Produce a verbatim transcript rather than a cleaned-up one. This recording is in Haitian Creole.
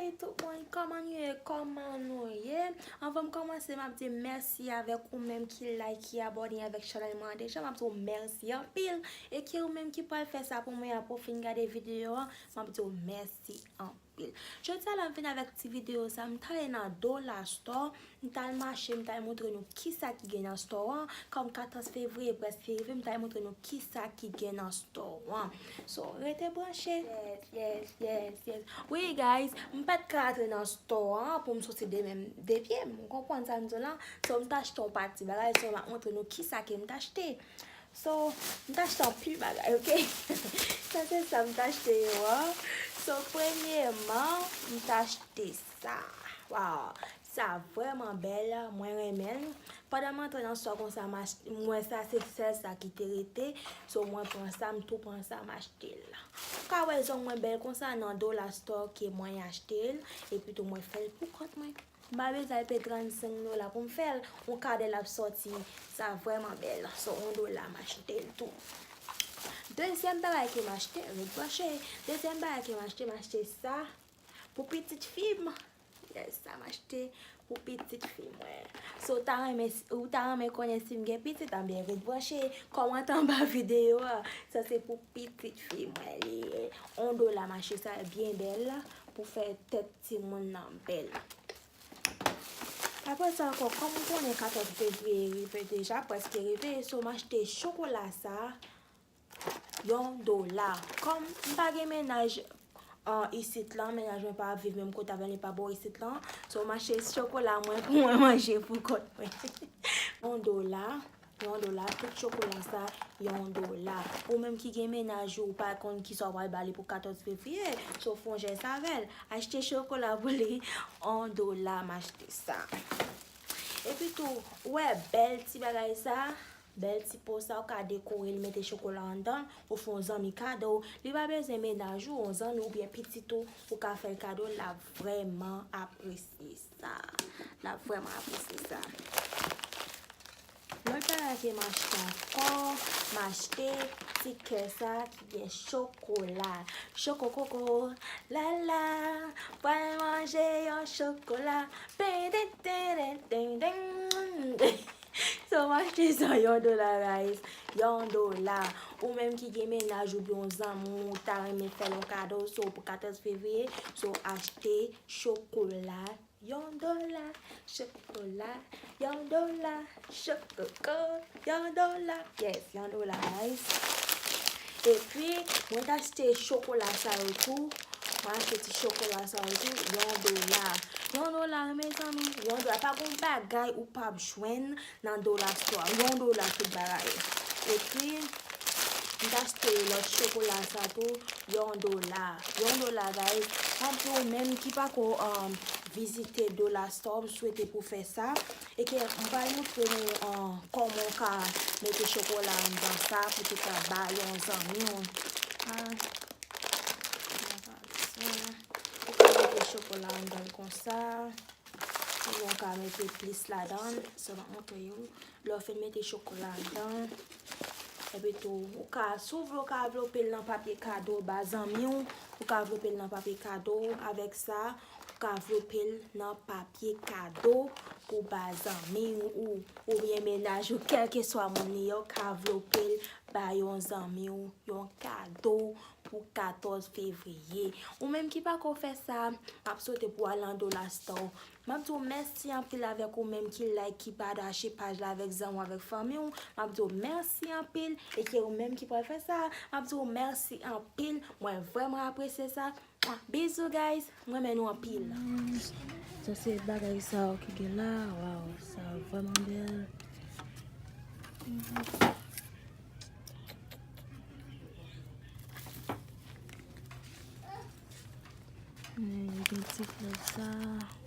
Hey tout moun, kòman nou ye? Kòman nou ye? Anvan m kòmanse, m ap di mèsi avèk ou menm ki like, ki abòne avèk chanèl mwen an deja. M ap di w mèsi anpil. E ki ou menm ki pral fè sa pou mwen apre w fin gade videyo an, m ap di w mèsi anpil. Jodi a la, m vin avèk ti videyo sa, m t ale nan Dollar Store, m t al mache, m t al montre nou kisa ki gen nan store an, kòm katòz fevriye prèske rive, m t al montre nou kisa ki gen nan store an. So, rete branche. Yes, yes, yes, yes. Wi, guys, m pa t ka rantre nan store an pou m soti de menm de pye m. Ou konprann sa m di w lan? So, m t achte yon pati bagay, so, m ap montre nou kisa ke m t achte. So, m t achte anpil bagay, ok? Sa se sa m t achte yo an. So, premyeman, m t achte sa. Wow! Sa vrèman bèl, mwen renmen l. Pandan m antre nan store konsa, m ach-, m wè sa se sèl sa ki te rete. So, mwen pran sa, m tou pran sa, m achte l. Ou ka wè zong mwen bèl konsa nan Dollar Store ke mwen achte l. Epi tou mwen fè l pou kont mwen. M pa bezwen al peye trannsenk dola pou m fè l. Yon kadè l ap sòti. Sa vrèman bèl. So, yon dola m achte l tou. Dezyèm bagay ke m achte, ret branche. Dezyèm bagay ke m achte, m achte sa pou pitit fi m. Yes, sa m achte pou pitit fi mwen. So, ou ta renmen, ou ta renmen konnen si m gen pitit, anben ret branche. Kòmante anba videyo a. Sa se pou pitit fi mwen li ye. Yon dola m achte sa, byen bèl pou fè tèt timoun nan bèl. Apre sa ankò, kòm ou konnen katòz fevriye rive deja, prèske rive, so m achte chokola sa, yon dola. Kòm m pa gen mennaj, an, isit lan, mennaj mwen pa viv menm kote avè m, li pa bò isit lan, so m achte chokola mwen pou mwen manje pou kont mwen. Yon dola. Yon dola, tout chokola sa, yon dola. Ou menm ki gen mennaj ou, ou pa konn kisa w pral ba li pou katòz fevriye, so fè yon jès avè l. Achte chokola pou li, yon dola, m achte sa. Epi tou, ou wè bèl ti bagay sa, bèl ti po sa, ou ka dekore l, mete chokola anndan, ou fè yon zanmi kado. Li pa bezwen mennaj ou, yon zanmi oubyen pitit ou, ou ka fè l kado, l ap vrèman apresye sa. L ap vrèman apresye sa. Lòt bagay ke m achte ankò, m achte ti kè sa ki gen chokola. Chokokoko, lala, pral manje yon chokola. Pen, den, den, den, den, den. So, m achte sa yon dola, guys. Yon dola. Ou menm ki gen mennaj oubyen yon zanmi w, ou ta renmen fè l yon kado, so, pou katòz fevriye, so, achte chokola. Yon dola, chokola, yon dola, chokoko, yon dola. Yes, yon dola, guys. Epi, mwen t achte chokola sa yo tou. Mwen achte ti chokola sa yo tou, yon dola. Yon dola, wi, mezanmi, yon dola. Pa gon bagay ou p ap jwenn nan Dollar Store. Yon dola tout bagay. Epi, m t achte lòt chokola sa tou, yon dola. Yon dola, guys. M ap di w menm ki pako, um, vizite Dollar Store, m swete pou fè sa. E ke m pral montre nou, um, kòman w ka mete chokola anndan sa pou te ka ba yon zanmi w. Ah, ou ka mete chokola anndan l konsa. Ou ka mete plis ladan l, sa m ap montre w. Lè w fin mete chokola ladan, epi tou, ou ka, si w vle, ou ka vlope l nan papye kado ba zanmi w, ou ka vlope l nan papye kado avèk sa, ou ka vlope l nan papye kado pou ba zanmi w, ou, oubyen mennaj ou, kèlkeswa moun li ye, ou ka vlope l ba yon zanmi w, yon kado pou katòz fevriye. Ou menm ki pako fè sa, m ap swete pou w al nan Dollar Store. M ap di w mèsi anpil avèk ou menm ki like, ki pataje paj la avèk zanmi w, avèk fanmi w. M ap di w mèsi anpil. E ke ou menm ki pral fè sa, m ap di w mèsi anpil. Mwen vrèman apresye sa. Bizou, guys. Mwen renmen nou anpil. Sa se bagay sa yo ki gen la. Waw, sa vrèman bèl. Men, gen ti flè sa.